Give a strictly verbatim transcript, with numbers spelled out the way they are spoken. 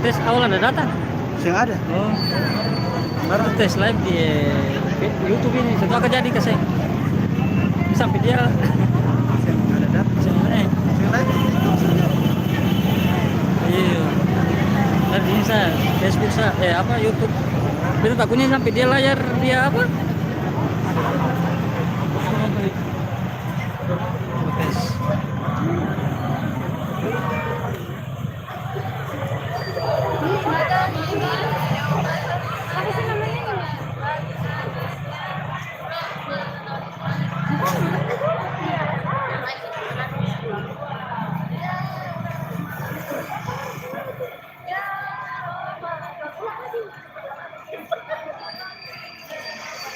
Tes awal ada datang? Seng ada. Oh. Baru tes live di, eh, YouTube ini. Satu akang jadi ka seng? Sampe dia seng ada datang. Seng ada, eh. Seng live di YouTube saja. Iya. Live di Insta, Facebook sa, eh, apa, YouTube. Beta takunya sampe dia layar, dia apa? Tes.